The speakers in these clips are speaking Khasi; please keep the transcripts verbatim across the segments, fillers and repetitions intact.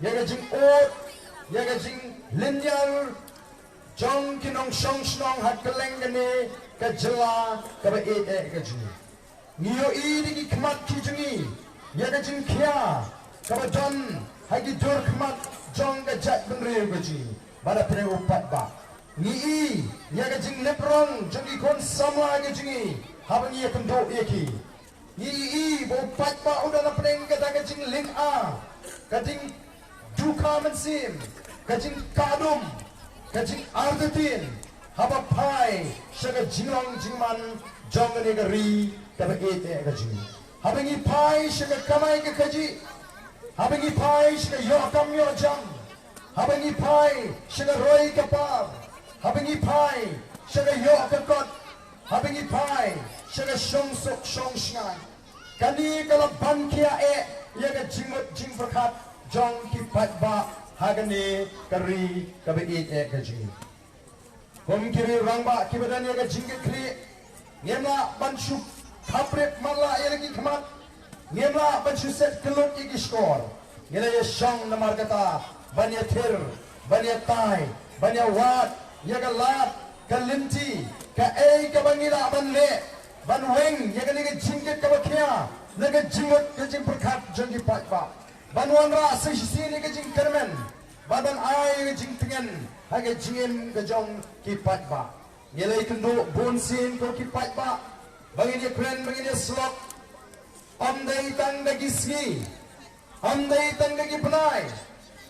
ïa ka jingud, ïa ka jinglynñiar jong ki nongshong shnong ha kylleng kane ka jylla kaba ïeit eh ka jong ngi. Ngi ïohi da ki khmat ki jong ngi ïa ka jingkhia kaba don ha ki dur khmat jong ka jaitbynriew ka jong ngi. Bad hapdeng u paidbah ngi i ïa ka jinglip rong jong ki khun samla ka jong ngi haba ngi ïakynduh ïa ki. Ngi i ba u paidbah u don hapdeng kata ka jinglynga, ka jingduka mynsiem, ka jingkadum, ka jingartatien haba phai sha ka jinglong jingman jong kane ka ri kaba ïeit eh ka jong ngi. Haba ngi phai sha ka kamai ka kajih, haba ngi phai sha ka ïoh kam ïoh jam, haba ngi phai sha ka roi ka par, haba ngi phai sha ka ïoh ka kot, haba ngi phai sha ka shong suk shong shngaiñ. Kane ka la ban khia eh ïa ka jingmut jingpyrkhat jong ki paidbah ha kane ka ri kaba ïeit eh ka jong ngi. Kum ki riew rangbah kiba don ïa ka jingkitkhlieh, ngim lah ban shu khaprit matlah ïa la ki khmat, ngim lah ban shu set kyllut ïa ki shkor. Ngi la ïashong namar kata ban ïathir, ban ïatai, ban ïawad ïa ka lad, ka lynti, kaei kaba ngi lah ban leh ban weng ïa kane ka jingkit kaba khia na ka jingmut ka jingpyrkhat jong ki paidbah, ban wanrah sa shisien ïa ka jingkyrmen, ban ban ai ïa ka jingtngen ha ka jingim ka jong ki paidbah. Ngi la ïakynduh bun sien ko ki paidbah ba ngin ïakren, ba ngin ïasyllok, ym dei tang da ki sngi, ym dei tang da ki bnai,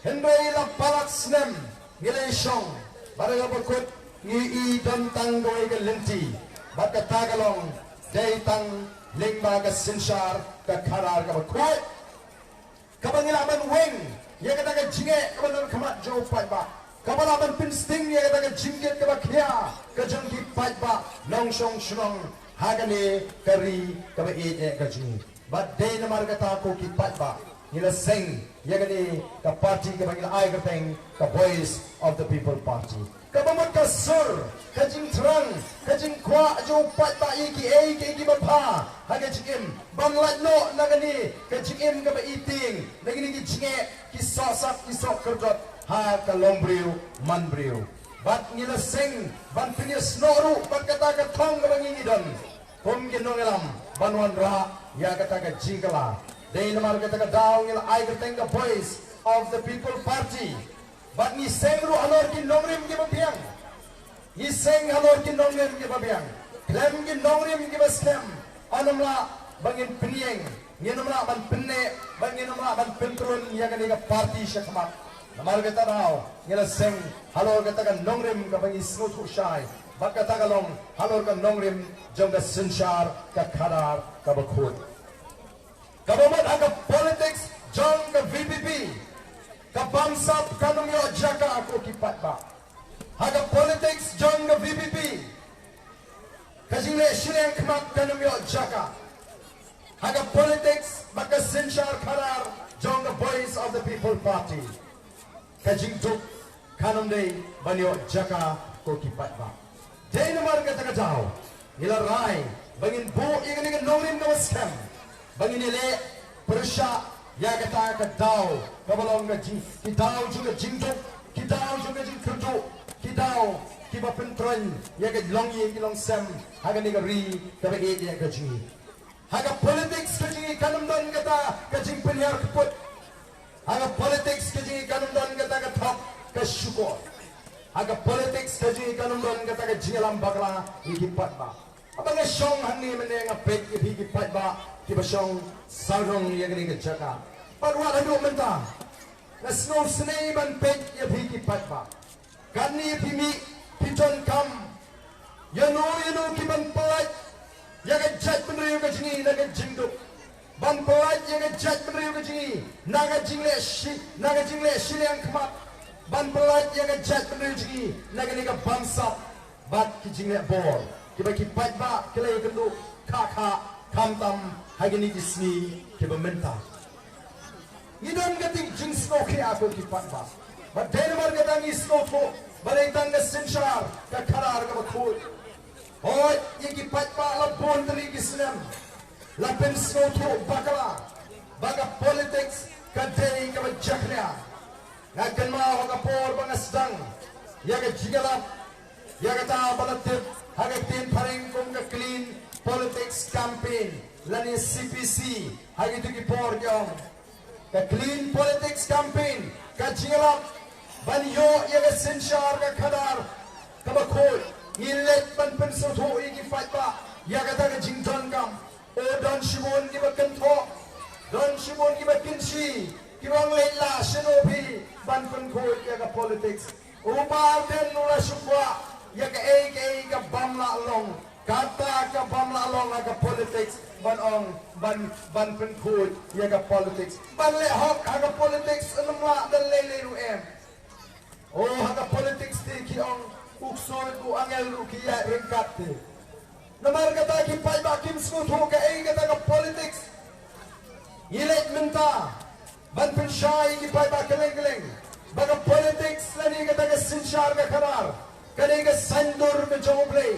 hynrei la palat snem ngi la ïashong. Bad ha kaba kut ngi i don tang kawei ka lynti, bad kata ka long dei tang lyngba ka synshar ka khadar kaba khuid, kaba ngi lah ban weng ïa kata ka jingeh kaba don khmat jong u paidbah, kaba lah ban pynsting ïa kata ka jingkit kaba khia ka jong ki paidbah nongshong shnong ha kane ka ri kaba ïeit eh ka jong ngi. Bad dei namar kata ko ki paidbah ngi la seng ïa kane ka party kaba ngi la ai kyrteng ka Voice of the People Party. Kaba mut ka sur, ka jingthrang, ka jingkwah jong u paidbah ïa kiei kiei kiba bha ha ka jingim, ban lait noh na kane ka jingim kaba itieng, na kine ki jingeh, ki sohsat, ki sohkyrdot ha ka longbriew manbriew. Bad ngi la seng ban pynïasnoh ruh bad kata ka thong kaba ngi ngi don kum ki nongïalam ban wanrah ïa kata ka jingkylla. Dei namar kata ka daw ngi la ai kyrteng ka Voice of the People Party. Bad ngi seng ruh halor ki nongrim kiba biang. Ngi seng halor ki nongrim kiba biang, khlem ki nongrim kiba skhem. Ym lah ba ngin pynïeng, ngin ym lah ban pynneh, bad ngin ym lah ban pyntrun ïa kane ka party sha khmat. Namar kata daw ngi la seng halor kata ka nongrim kaba ngi sngewthuh shai, bad kata ka long halor ka nongrim jong ka synshar ka khadar kaba khuid. Kaba mut ha ka politics jong ka V P P, ka bamsap kan ym ïoh jaka ko ki paidbah. Ha ka politics jong ka V P P, ka jingleh shiliang khmat kan ym ïoh jaka. Ha ka politics bad ka synshar khadar jong ka Voice of the People Party, ka jingduk kan ym dei ban ïoh jaka ko ki paidbah. Dei namar kata ka daw ngi la rai ba ngin buh ïa kane ka nongrim kaba skhem, ba ngin ïaleh pyrshah ïa kata ka daw kaba long ka jing, ki daw jong ka jingduk, ki daw jong ka jingkyrduh, ki daw kiba pyntroiñ ïa ka longïing ki longsem ha kane ka ri kaba ïeit ïa ka jong ngi. Ha ka politics ka jong ngi kan ym don kata ka jingpynhiar kput. Ha ka politics ka jong ngi kan ym don kata ka thok ka shukor. Ha ka politics ka jong ngi kan ym don kata ka jingïalam bakla ïa ki paidbah. Haba nga shong hangne mynne nga peit ïa phi ki paidbah kiba shong sawdong ïa kane ka jaka. Bad wat haduh mynta nga sngewsynei ban peit ïa phi ki paidbah. Katne phi mih phi donkam ïano ïano ki ban pyllait ïa ka jaitbynriew ka jong ngi na ka jingduk, ban pyllait ïa ka jaitbynriew ka jong ngi na ka jingleh shi, na ka jingleh shiliang khmat, ban pyllait ïa ka jaitbynriew jong ngi na kane ka bamsap bad ki jingleh bor kiba ki paidbah ki la ïakynduh khah khah khamtam ha kine ki sngi kiba mynta. Ngi don ka dei jingsngewkhia ko ki paidbah. Bad dei namar kata ngi sngewthuh ba dei tang ka synshar ka khadar kaba khuid. Hooid, ïa ki paidbah la bun tylli ki snem la pynsngewthuh bakla ba ka politics ka dei kaba jakhlia. Nga kynmaw ha ka por ba nga sdang ïa ka jingïalap ïa kata ba la tip ha ka ktien phareng kum ka Clean Politics Campaign lane C P C ha kito ki por ki ong. Ka Clean Politics Campaign, ka jingïalap ban ïoh ïa ka synshar ka khadar kaba khuid. Ngi leit ban pynsngewthuh ïa ki paidbah ïa kata ka jingdonkam. O, don shibun kiba kynthoh, don shibun kiba kynshi, kiba ong leit la shano phi ban pynkhuid ïa ka politics. U Bah Ardent u la shu kwah ïa kaei kaei ka bym lah long, kata ka bym lah long ha ka politics ban ong ban, ban pynkhuid ïa ka politics. Ban leh hok ha ka politics ym lah da lei lei ruh em. O, ha ka politics te ki ong u ksuid u angel ruh ki ïaid ryngkat te. Namar kata ki paidbah kim sngewthuh kaei kata ka politics. Ngi leit mynta ban pynshai ïa ki paidbah kylleng kylleng ba ka politics lane kata ka synshar ka khadar ka dei ka saiñdur ka jong U Blei.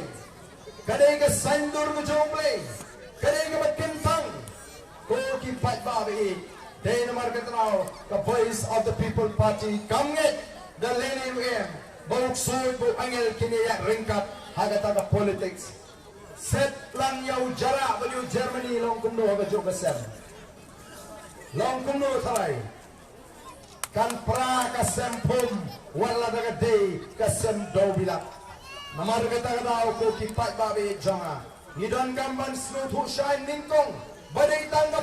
Ka dei ka saiñdur ka jong U Blei. Ka dei kaba kyntang. Ko ki paidbah ba ïeit, dei namar kata ka Voice of the People Party kam ngeit da lei lei ruh em ba u ksuid bad u angel kin ïaid ryngkat ha kata ka politics. Set lang ïa u Jarrah bad ïa u Germany long kumno ha kajuh ka sem. Long kumno tharai. Kan pra ka sem phum wat la da ka dei ka sem dewbilat. Namar kata ka daw ko ki paidbah ba ïeit jong nga, ngi donkam ban sngewthuh shai nyngkong ba dei tang ka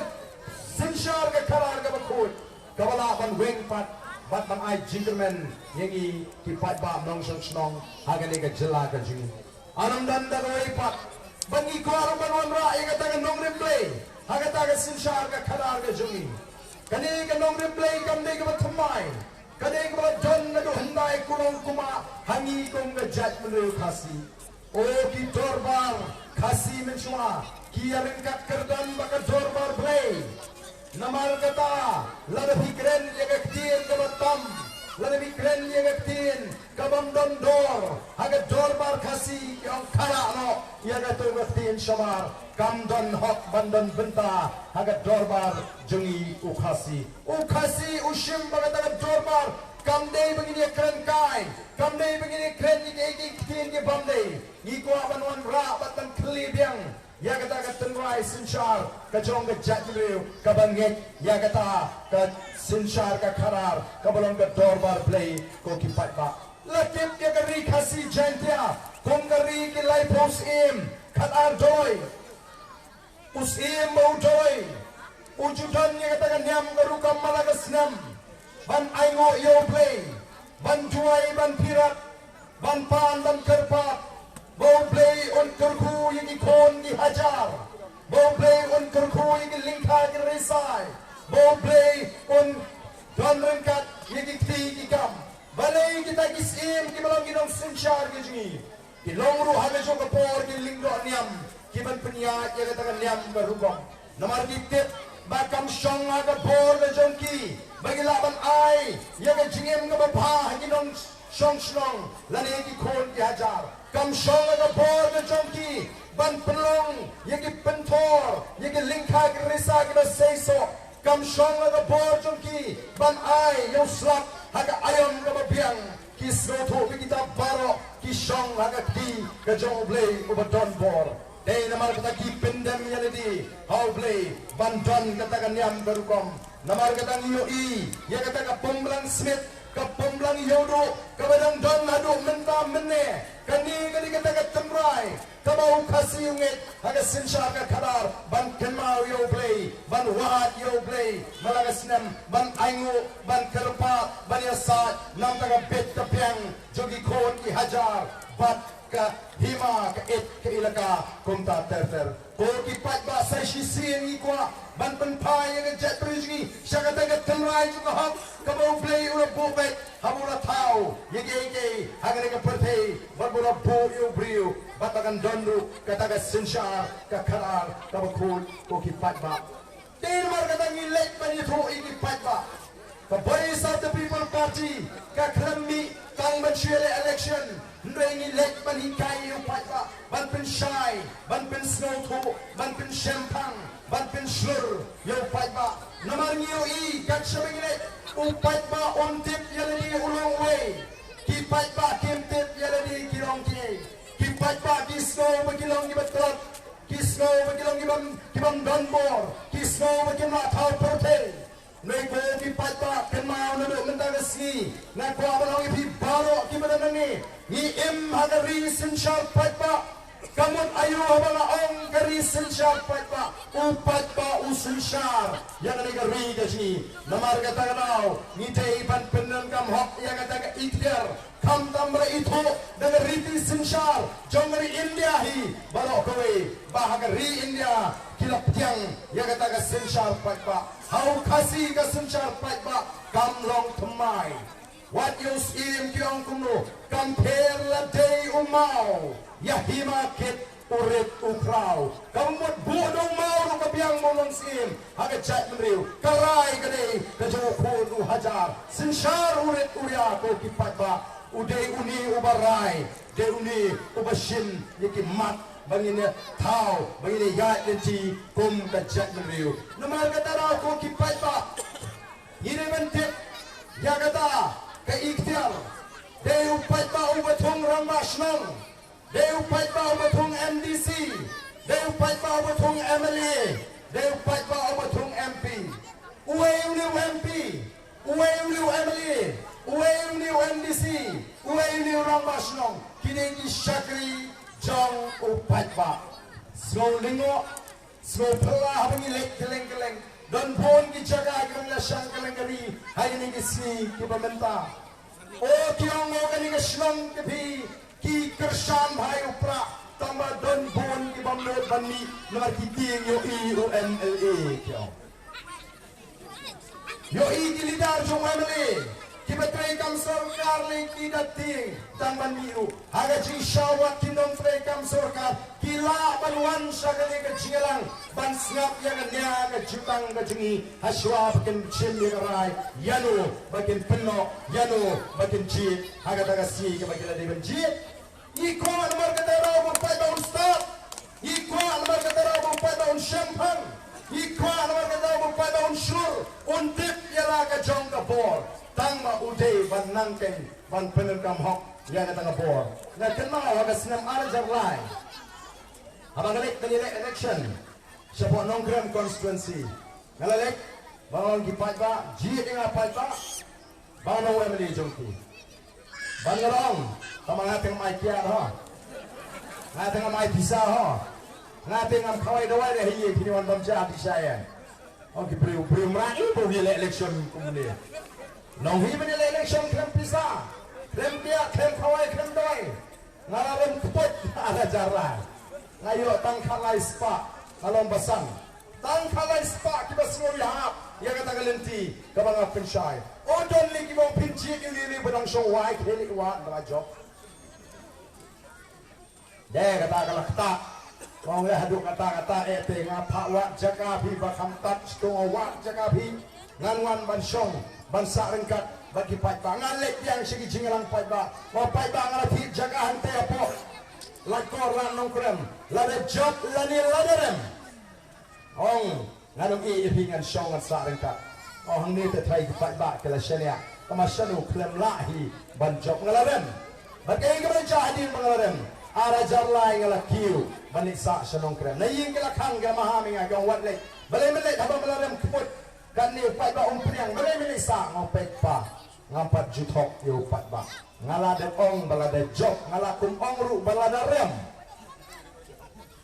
synshar ka khadar kaba khuid kaba lah ban weng pat bad ban ai jingkyrmen ïa ngi ki paidbah nongshong shnong ha kane ka jylla ka jong ngi. Ym don da kawei pat ba ngi kwah ruh ban wanrah ïa kata ka nongrim Blei ha kata ka synshar ka khadar ka jong ngi. Kane ka nongrim Blei kam dei kaba thymmai. Ka dei kaba don naduh hyndai kumno kumno ha ngi kum ka jaitbynriew Khasi. O, ki dorbar Khasi mynshuwa ki ïaryngkat kyrdan bad ka dorbar Blei. Namar kata, lada phi kren ïa ka ktien kaba tam, lada phi kren ïa ka ktien ka bym don dor ha ka dorbar Khasi, ki ong kharak noh ïa kato ka ktien shamar. Kam don hok ban don bynta ha ka dorbar jong ngi u Khasi. U Khasi u shim ba kata ka dorbar kam dei ba ngin ïa kren kai, kam dei ba ngin ïa kren ïa ki, ïa ki ktien ki bym dei. Ngi kwah ban wanrah bad ban khlieh biang ïa kata ka tynrai synshar ka jong ka jaitbynriew kaba ngeit ïa kata ka synshar ka khadar kaba long ka dorbar Blei. Ko ki paidbah, la tip ïa ka ri Khasi Jaiñtia kum ka ri ki laiphew syiem khatar doloi. U syiem ba u doloi u ju don ïa kata ka niam ka rukom man la ka snem ban ainguh ïa U Blei, ban duwai, ban pyrkhat, ban pan, ban kyrpad ba U Blei un kyrkhu ïa ki khun ki hajar, ba U Blei un kyrkhu ïa ki lyngkha ki risa, ba U Blei un don ryngkat ïa ki kti ki kam. Balei kita ki syiem kiba long ki nongsynshar ki jong ngi ki long ruh ha kajuh ka por ki lyngdoh niam ki ban pynïaid ïa kata ka niam ka rukom? Namar ki tip ba kam shong ha ka bor ka jong ki ba ki lah ban ai ïa ka jingim kaba bha ha ki nongshong shnong lane ki khun ki hajar. Kam shong ha ka bor ka jong ki ban pynlong ïa ki pynthor ïa ki lyngkha ki risa kiba seisoh. Kam shong ha ka bor jong ki ban ai ïa u slap ha ka aïom kaba biang. Ki sngewthuh ba kita baroh ki shong ha ka kti ka jong U Blei uba don bor. Dei namar kata ki pyndem ïa lade ha U Blei ban don kata ka niam ka rukom. Namar kata ngi ïohi ïa kata ka Pumblang Smit, ka Pumblang Ïewduh kaba dang don haduh mynta mynne. Kane ka dei kata ka tynrai kaba u Khasi u ngeit ha ka synshar ka khadar ban kynmaw ïa U Blei, ban wad ïa U Blei man la ka snem, ban ainguh, ban kyrpad, ban ïasaid na bynta ka bit ka biang jong ki khun ki hajar bad ka hima ka it ka ilaka kumta ter ter. Ko ki paidbah, sa shisien ngi kwah ban pynphai ïa ka jaitbynriew jong ngi sha kata ka tynrai jong ka hok kaba U Blei u la buh beit haba u la thaw ïa kiei kiei ha kane ka pyrthei bad ba u la buh ïa u briew bad ba kan don ruh kata ka synshar ka khadar kaba khuid. Ko ki paidbah, te namar kata ngi leit ban ïathuh ïa ki paidbah. Ka Voice of the People Party ka khlem mih tang ban shu ïaleh election, hynrei ngi leit ban hikai ïa u paidbah, ban pynshai ban pynsngewthuh, ban pynshemphang, ban pynshlur ïa u paidbah. Namar ngi ïohi kat shaba ngi leit, u paidbah um tip ïa lade u long uwei. Ki paidbah kim tip ïa lade ki long kiei. Ki paidbah ki sngew ba ki long kiba tlot, ki sngew ba ki long kiba, kibym don bor, ki sngew ba kim lah thaw pyrthei. Ngi ko ki paidbah, kynmaw naduh mynta ka sngi, nga kwah ban ong ïa phi baroh kiba don hangne, ngi im ha ka ri synshar paidbah. Ka mut aïu haba nga ong ka ri synshar paidbah? U paidbah u synshar ïa kane ka ri ka jong ngi. Namar kata ka daw ngi dei ban pyndonkam hok ïa kata ka iktiar. Khamtam ba la ithuh da ka riti synshar jong ka ri India hi baroh kawei, ba ha ka ri India ki la pdiang ïa kata ka synshar paidbah. Ha u Khasi ka synshar paidbah kam long thymmai. Wat ïa u Syiem ki ong kumno, kam pher la dei u maw, ïa hima kit u rit u khraw. Ka mut buh da u maw ruh ka biang, mo nong Syiem, ha ka jaitbynriew. Ka rai ka dei ka jong u khun u hajar. Synshar u rit u ria, ko ki paidbah, u dei une uba rai, dei une uba shim ïa ki mat ba ngin ïa thaw, ba ngin ïa ïaid lynti kum ka jaitbynriew. Namar kata daw ko ki paidbah, ngi dei ban tip ïa kata ka iktiar. Dei u paidbah uba thung rangbah shnong, dei u paidbah uba thung M D C, dei u paidbah uba thung M L A, dei u paidbah uba thung M P. Uwei une u M P, uwei une u M L A, uwei une u M D C, uwei une u rangbah shnong, ki dei ki shakri jong u paidbah. Sngew lyngngoh, sngew phylla haba ngi leit kylleng kylleng. Don bun ki jaka kiba ngi la shang kylleng ka ri ha kine ki sngi kiba mynta. O ki ong, o kane ka shnong ka phi, ki kyrshan bha ïa u prah, tangba don bun ki bym nud ban mih namar ki tieng ïohi u M L A, ki ong. Ïohi ki leader jong u M L A kiba trei kam sorkar lei ki da tieng tang ban mih ruh. Ha ka jingshaw wat ki nongtrei kam sorkar ki lah ban wan sha kane ka jingïalang ban sngap ïa ka nia ka jutang ka jong ngi ha shuwa ba kin shim ïa ka rai ïano ba kin pynnoh, ïano ba kin jied ha kata ka sngi kaba ki la dei ban jied. Ngi kwah namar kata ka daw ba u paidbah un stad. Ngi kwah namar kata ka daw ba u paidbah un shemphang. Ngi kwah namar kata ka daw ba u paidbah un shlur, un tip ïa la ka jong ka bor. Tangba u dei ban nang keiñ ban pyndonkam hok ïa kata ka bor. Nga kynmaw ha ka snem ar hajar lai, haba nga leit ban ïaleh election shapoh Nongkrem constituency, nga la leit ban ong ki paidbah, jied ïa nga paidbah, ba nga long u M L A jong phi. Ban nga long, tangba nga te ngam ai kiad ho, nga te ngam ai pisa ho, nga te ngam khawai dawai de hi, phi wan bam ja pisa ïa. Ong ki briew, briew mrad ïa u ba u ïaleh election kumne. Nong hi ban ïaleh election khlem pisa, khlem kiad, khlem khawai, khlem dawai. Nga la rem kpoit ar hajar lai. Nga ïoh tang khatlai spah, nga long basan. Tang khatlai spah kiba sngew ïahap ïa kata ka lynti kaba nga pynshai. O don lei kiba ong phin jied ïa une une ba dang shong wai, khie leit wad ba la jop. Dei kata ka la ktah. Nga ong ïa haduh kata kata eh te nga phah wad jaka phi ba kham tad, sdang wad jaka phi. Ngan wan ban shong ban sah ryngkat bad ki paidbah. Ngan leit biang sha ki jingïalang paidbah. Nga ong paidbah, nga la thied jaka hangtei hapoh Laitkor Lad Nongkrem, lada jop lane lada rem. Ong, ngan ym ïeh ïa phi, ngan shong ngan sah ryngkat. Ong, hangne te trai ki paidbah ki la shaniah. Tangba shano khlem lah hi ban jop, nga la rem. Bad kaei kaba la jia hadien ba nga la rem? Ar hajar lai nga la kiew ban leit sah sha Nongkrem. Na ïing ki la khang, ki la maham ïa nga, ki ong wat leit. Balei men leit haba me la rem kpoit? Katne u paidbah um pdiang, balei men leit sah? Nga ong paidbah, ngam pat ju thok ïa u paidbah. Nga la dep ong ba lada jop, nga la kum ong ruh ba lada rem.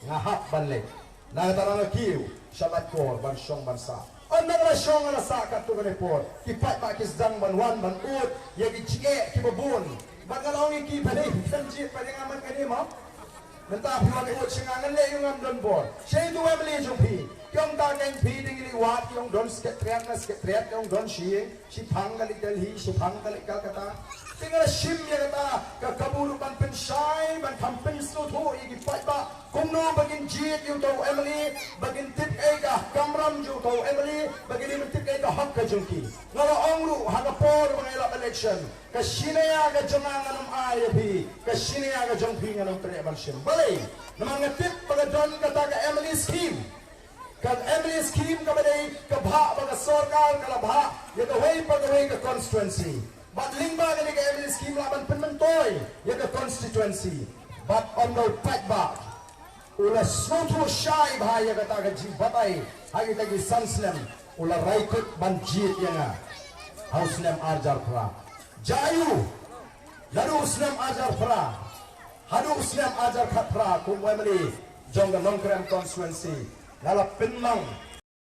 Nga hap ban leit. Na kata nga kiew sha Laitkor ban shong ban sah. Ynda nga la shong nga la sah katto katne por, ki paidbah ki sdang ban wan ban ud ïa ki jingeh kiba bun. Bad nga la ong ïa ki, balei phi khlem jied pat ïa nga man kane mo? Mynta phi wan ud sha nga, ngan leh ïa u, ngam don bor. Shaei utu u M L A jong phi? Ki ong ta keiñ phi dang ïa leit wad, ki ong don Secretariat, na Secretariat ki ong don shi, shiphang ka leit Delhi, shiphang ka leit Calcutta. Te nga la shim ïa kata ka kabu ruh ban pynshai, ban kham pynsngewthuh ïa ki paidbah kumno ba kin jied ïa uta u M L A, ba kin tip ei ka kamram jong uta u M L A, ba kin ïa tip ei ka hok ka jong ki. Nga la ong ruh ha ka por ba nga ïalap ban election. Ka shi nia ka jong nga ngan ym ai ïa phi, ka shi nia ka jong phi ngan ym treh ban shim. Balei? Namar nga tip ba ka don kata ka M L A scheme. Ka M L A scheme kaba dei ka bhah ba ka sorkar ka la bhah ïa kawei pa kawei ka constituency. Bad lyngba kane ka M L A scheme lah ban pynmyntoi ïa ka constituency. Bad ym da u paidbah u la sngewthuh shai bha ïa kata ka jingbatai ha kita ki san snem, u la rai kut ban jied ïa nga ha u snem ar hajar phra. Jia ïa u, naduh u snem ar hajar phra haduh u snem ar hajar khatphra kum u M L A jong ka Nongkrem constituency, nga la pynmang